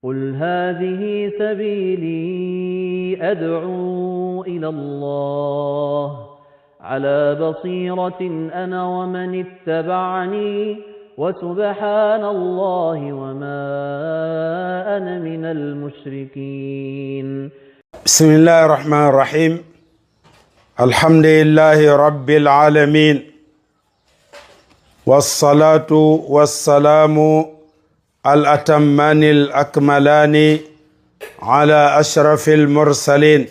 قل هذه سبيلي أدعو إلى الله على بصيرة أنا ومن اتبعني وسبحان الله وما أنا من المشركين. بسم الله الرحمن الرحيم. الحمد لله رب العالمين، والصلاة والسلام الأتمان الأكملان على أشرف المرسلين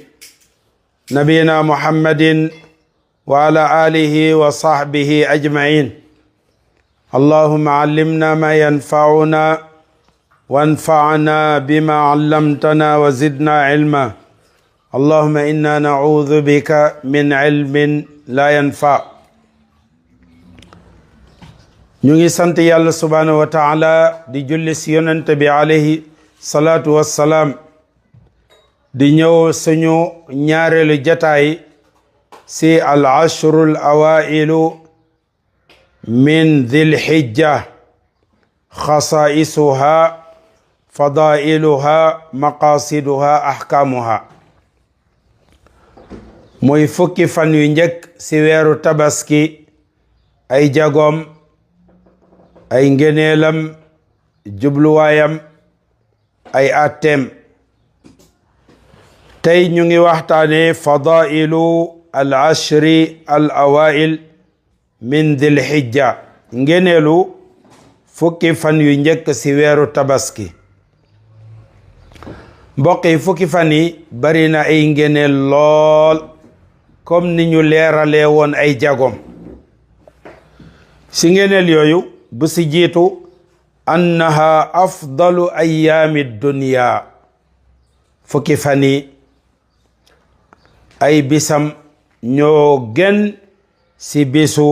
نبينا محمد وعلى آله وصحبه أجمعين. اللهم علمنا ما ينفعنا وانفعنا بما علمتنا وزدنا علما. اللهم إنا نعوذ بك من علم لا ينفع. ñu ngi sant yàlla subhanahu wa taala di julli si yonent bi alayhi salaatu wassalaam, di ñëw suñu ñaareelu jataay si al ashrul awailu min dhil hijja, xasaisuha fadailuha maqasiduha ahkamuha. mooy fukki fan yu njëkk si weeru tabaski, ay jagoom, ay ngeneelam, jubluwaayam, ay atteem. tey ñu ngi waxtaane fadailu al ashri al awail min dhil hijja, ngeneelu fukki fan yu njëkk si weeru tabaski. mbokk yi, fukki fan yi bari na ay ngeneel lool, comme ni ñu leeralee woon ay jagom. si ngeneel yooyu bu si jiitu annaha afdalu ayaami dunya, fukki fan yi ay bisam ñoo gën si bisu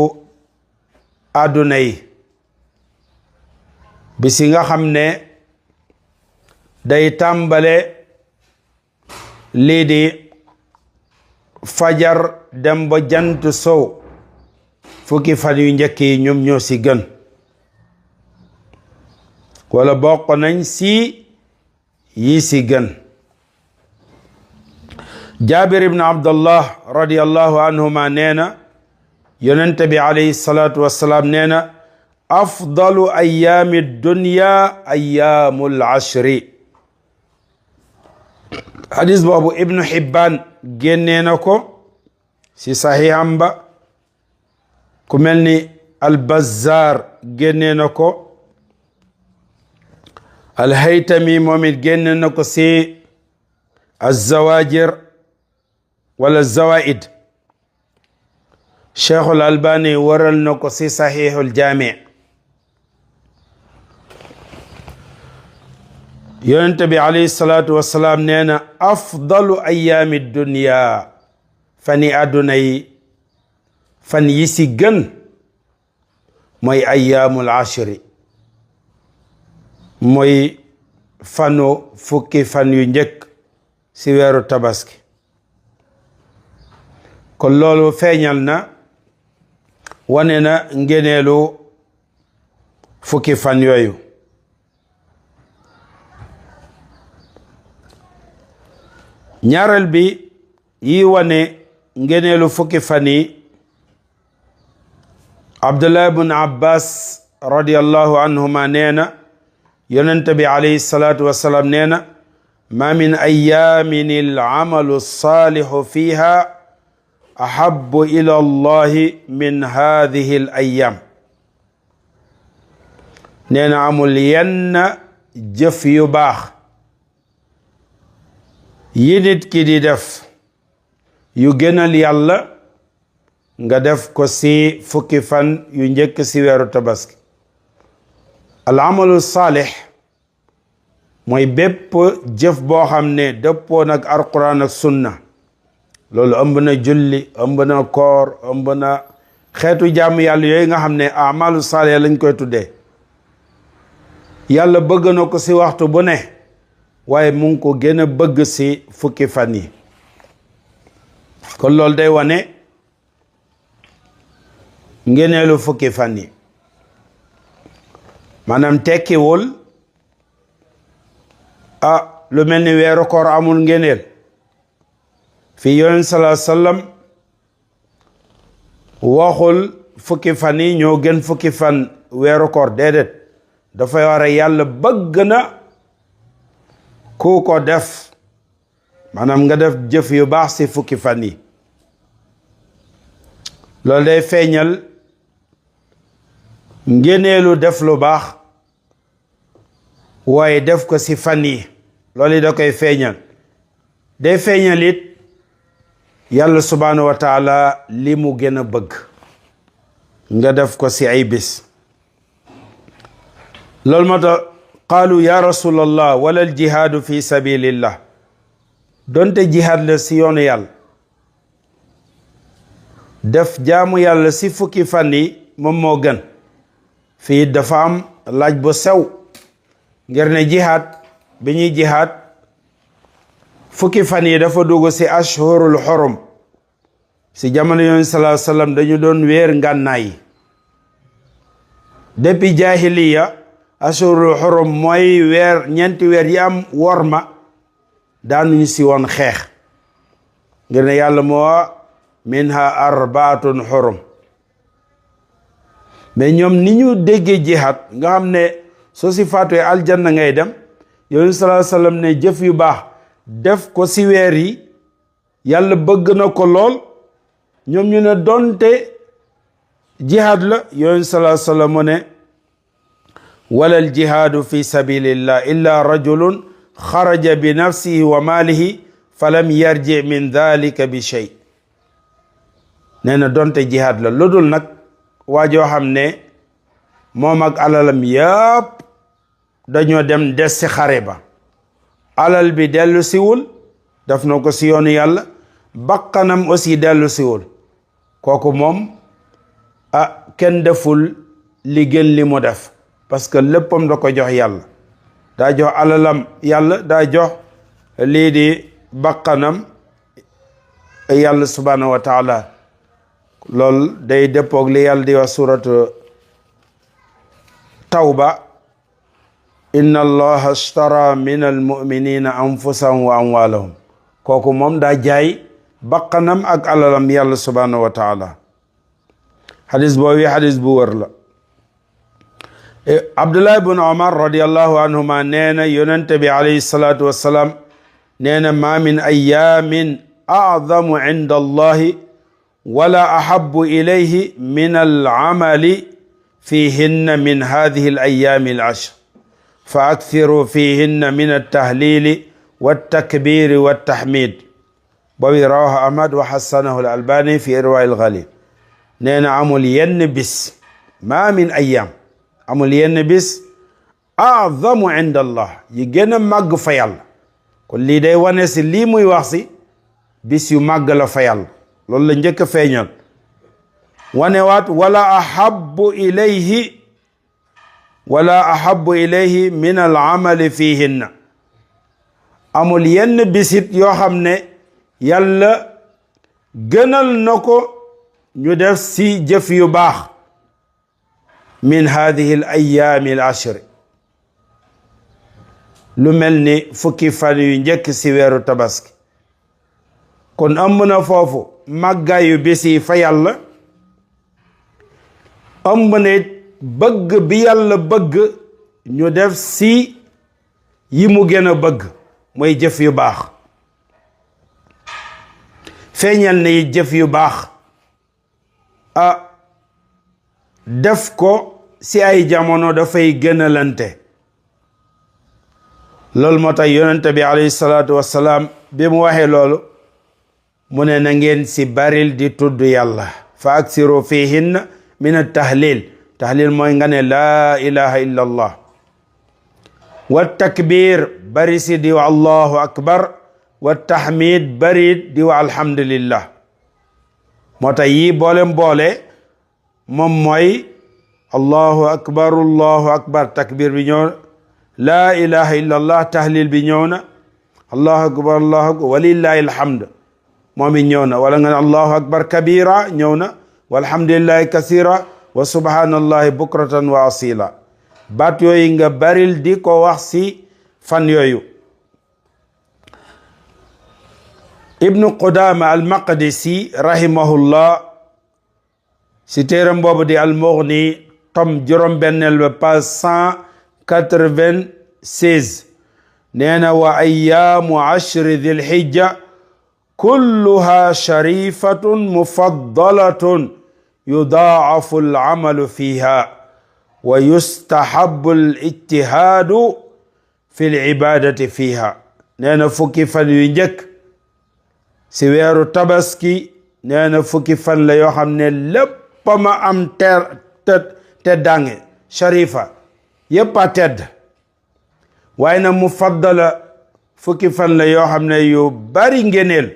àdduna yi, bisi nga xam ne day tàmbale lii di fajar dem ba jant sow. fukki fan yu njëkk yi ñoom ñoo si gën, wala bokk nañ si yi si gën. Jaabir ibn Abdullah radiyallahu anhuma nee na yonent bi alayhi salaatu wassalaam nee na afdalu ayaami dunya ayaamul ashri. hadis boobu ibnu Hibban génnee na ko si saxiixam ba, ku mel ni al-Bazzar génnee na ko, al-Haytami moom it génnee na ko si az-Zawajir wala zawaid. Cheikhul Albani waral na ko si saxiixul jaami. yonent bi alayhi salaatu wassalaam nee na afdalu ayaami dunya, fani àdduna yi fan yi si gën mooy ayaamul ashri, mooy fanu fukki fan yu njëkk si weeru tabaski. kon loolu feeñal na, wane na ngeneelu fukki fan yooyu. ñaareel bi yi wane ngeneelu fukki fan yi, Abdullah ibn Abbas radiyallahu anhuma nee na yonent bi alayhi salaatu wassalaam nee na ma min ayaamin al amalu saalihu fiha ahabbu ila allahi min hadihi al ayam. nee na amul yenn jëf yu baax yi nit ki di def yu gënal yàlla nga def ko si fukki fan yu njëkk si weeru tabaski. al amalu saalih mooy bépp jëf boo xam ne dëppoo nag alquran ak sunna. loolu ëmb na julli, ëmb na koor, ëmb na xeetu jaamu yàlla yooyu nga xam ne amalu saalih lañ koy tuddee. yàlla bëgg na ko si waxtu bu ne, waaye mu ngi ko gën a bëgg si fukki fan yi. kon loolu day wane ngeneelu fukki fan yi. maanaam tekkiwul lu mel ni weeru koor amul ngeneel fii yonent sallallahu alayhi wasallam waxul fukki fan yi ñoo gën fukki fan weeru koor déedéet dafay war a yàlla bëgg na ku ko def maanaam nga def jëf yu baax ci fukki fan yi loolu day feeñal ngeneelu def lu baax waaye def ko ci fan yi loolu da koy feeñal day feeñal it yàlla subhanahu wa taala li mu gën a bëgg nga def ko ci ay bis loolu moo tax qaalu ya rasulallah wala al jihaadu fi sabilillah donte jihaad la ci yoonu yàlla def jaamu yàlla ci fukki fan yi moom moo gën fii dafa am laaj bu sew ngir ne jihaad bi ñuy jihaad fukki fan yi dafa dugg ci ashhurul xurum ci jamono yonent sallallahu alayhi wasallam dañu doon weer ngànnaay yi depuis jahiliya ashhurul xurum mooy ñeenti weer yi am worma daanuñu ci woon xeex ngir ne yàlla moo minha arbaatun xurum mais ñoom ni ñu déggee jihaad nga xam ne soo ci faatoo aljanna ngay dem yonent sallallahu alayhi wasallam ne jëf yu baax def ko ci weer yi yàlla bëgg na ko lool ñoom ñu ne donte jihaad la yonent sallallahu alayhi wasallam mu ne wala al jihaadu fi sabilillah illa rajulun xaraja bi nafsihi wa maalihi falam yarji min dhalika bi shay nee na donte jihaad la lu dul nag waajoo xam ne moom ak alalam yëpp dañoo dem des ci xare ba alal bi dellu siwul def na ko ci yoonu yàlla bakkanam aussi dellu siwul kooku moom kenn deful li gën li mu def parce que léppam da ko jox yàlla daa jox alalam yàlla daa jox lii di bakkanam yàlla subhanahu wa taala loolu day dëppoog li yàlla di wax suratu tawba inna allaha ashtara min almuminina anfusahum wa amwalahum kooku moom daa jaay bakkanam ak alalam yàlla subhanahu wa taala xadis boobu xadis bu wër la abdullah ibn omar radiallahu anhuma nee na yonente bi alayhi salatu wassalaam nee na ma min ayamin a'zamu inda allahi wala ahabbu ilayhi min al'amali fihinna min hadhihi al-ayyami al-ashr fa akthiru fihinna min at-tahlili wat-takbiri wat-tahmid boobu rawahu ahmad wa hassanahu al-albani fi irwa al-ghalil nee na amul yenn bis ma min ayyam amul yenn bis a'zamu inda allah yi gën a màgg fa yàlla kon lii day wane si lii muy wax si bis yu màgg la fa yàlla loolu la njëkk a feeñal wanewaat wala ahabbu ilayhi min al amali fihinna amul yenn bisit yoo xam ne yàlla gënal na ko ñu def si jëf yu baax min hadihi al ayami al ashri lu mel ni fukki fan yu njëkk si weeru tabaski kon ëmb na foofu màggaayu bis yi fa yàlla ëmb na bëgg bi yàlla bëgg ñu def si yi mu gën a bëgg mooy jëf yu baax feeñal na yi jëf yu baax def ko si ay jamono dafay gënalante loolu moo tax yonente bi alayhi salaatu wassalaam bi mu waxee loolu mu ne na ngeen si baril di tudd yàlla fa aksiru fihinna min at-tahlil tahlil mooy nga ne laa ilaha illa allah wa takbir bari si di wa allahu akbar wa tahmid bari di wa alhamdulillah moo tax yii boole moom mooy allahu akbar takbir bi ñëw laa ilaha illa allah tahlil bi ñëw na allahu akbar walillahi alhamd moom it ñëw na wala nga ne allahu akbar kabira ñëw na walhamdulillahi kasira wa subhanallahi bukratan wa asila baat yooyu nga baril di ko wax si fan yooyu ibnu Qudaama al-Maqdisi rahimahullah si téeram boobu di al-Mughni tom juróom-benneel ba page 196 nee na wa ayyaamu ashri dhil hijja kulluha sharifatun mufaddalatun yudaacafu al-amalu fiha wa yustahabbu al-ijtihaadu fi al-ibaadati fiha nee na fukki fan yu njëkk si weeru tabaski nee na fukki fan la yoo xam ne lépp ma am teddange sharifa yépp a tedd waaye na mufaddala fukki fan la yoo xam ne yu bari ngeneel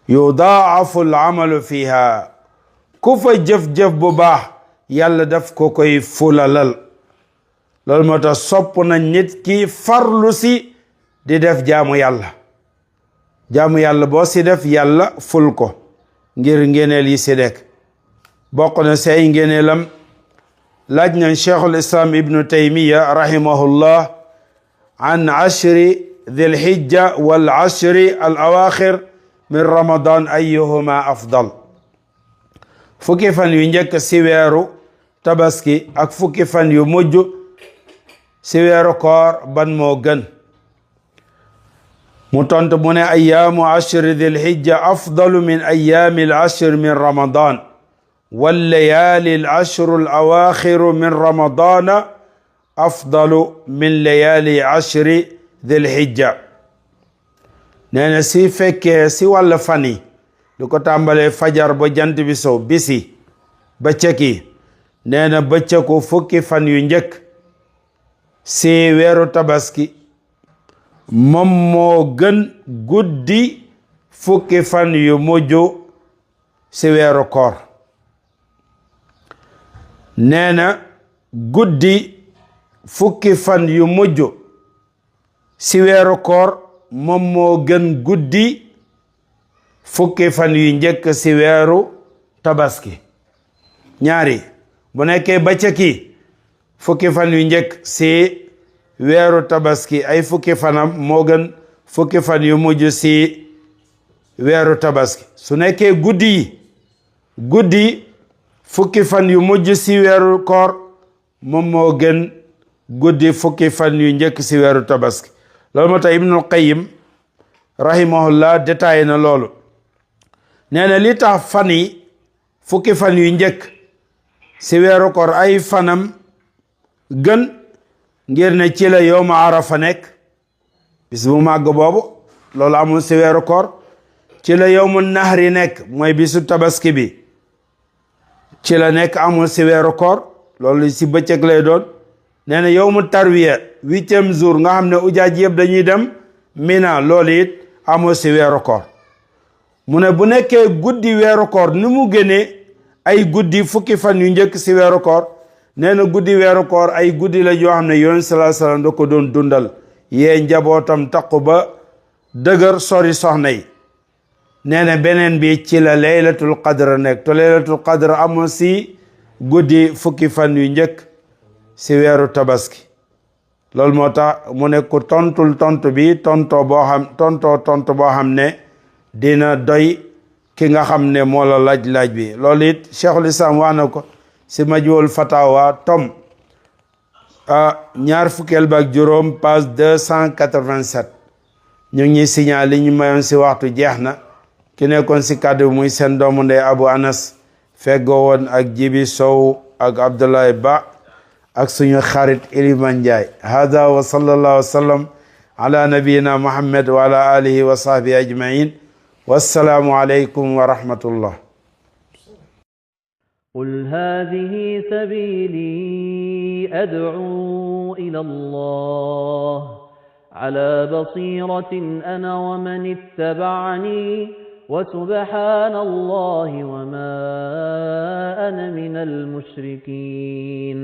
yudaafu al-amalu fiha ku fa jëf-jëf bu baax yàlla daf ko koy fulalal loolu moo tax sopp na nit ki farlu si di def jaamu yàlla boo si def yàlla ful ko ngir ngeneel yi si dekk bokk na say ngeneelam laaj nañ cheikhul islam ibnu taymiya rahimahullah an ashri dhil hijja wal ashri al awakhir min ramadan ayyuhuma afdal fukki fan yu njëkk si weeru tabaski ak fukki fan yu mujj si weeru koor ban moo gën mu tontu mu ne ayyaamu ashri dhil hijja afdalu min ayyaami al ashri min ramadan wal layaali al ashru al awaaxiru min ramadana afdalu min layaali ashri dhil hijja nee na si fekkee si wàll fan yi lu ko tàmbalee fajar ba jant bi sow bisi bëccëg yi nee na bëccëgu fukki fan yu njëkk si weeru tabaski moom moo gën guddi fukki fan yu mujj si weeru koor nee na guddi fukki fan yu mujj si weeru koor moom moo gën guddi fukki fan yu njëkk si weeru tabaski ñaari bu nekkee bëccëg yi fukki fan yu njëkk si weeru tabaski ay fukki fanam moo gën fukki fan yu mujj si weeru tabaski su nekkee guddi fukki fan yu mujj si weeru koor moom moo gën guddi fukki fan yu njëkk si weeru tabaski loolu moo tax Ibnul Qayyim rahimahullah détaillé na loolu nee na li tax fan yi fukki fan yu njëkk si weeru koor ay fanam gën ngir ne ci la yowma arafa nekk bis bu màgg boobu loolu amul si weeru koor ci la yowmu nahri nekk mooy bisu tabaski bi ci la nekk amul si weeru koor loolu si bëccëg lay doon nee na yowmu tarwiya 8e jour nga xam ne ujaaj yëpp dañuy dem Mina loolu it amul si weeru koor mu ne bu nekkee guddi weeru koor ni mu gënee ay guddi fukki fan yu njëkk si weeru koor nee na guddi weeru koor ay guddi la yoo xam ne yonent sallallahu alayhi wasallam da ko doon dundal yee njabootam taqu ba dëgër sori soxna yi nee na beneen bi ci la laylatul qadr nekk te laylatul qadr amul si guddi fukki fan yu njëkk si weeru tabaski loolu moo tax mu ne ku tontul tontu bi tonto boo xam ne dina doy ki nga xam ne moo la laaj bi loolu it cheikhul islam wax na ko si majmuul fatawa tom ñaar fukkeel ba ak juróom page 287 ñu ngi signalé li ñu mayoon si waxtu jeex na ki nekkoon si kàddu muy seen doomu ndey Abu Anas feggoo woon ak Jibi Sow ak Abdoulaye Ba ak suñu xarit Iliman Ndiaye hada wa sallallahu wa sallam ala nabiyina Muhammad wa ala alihi wa sahbihi ajmain wassalaamu aleykum wa rahmatullah قل هذه سبيلي أدعو إلى الله على بصيرة أنا ومن اتبعني وسبحان الله وما أنا من المشركين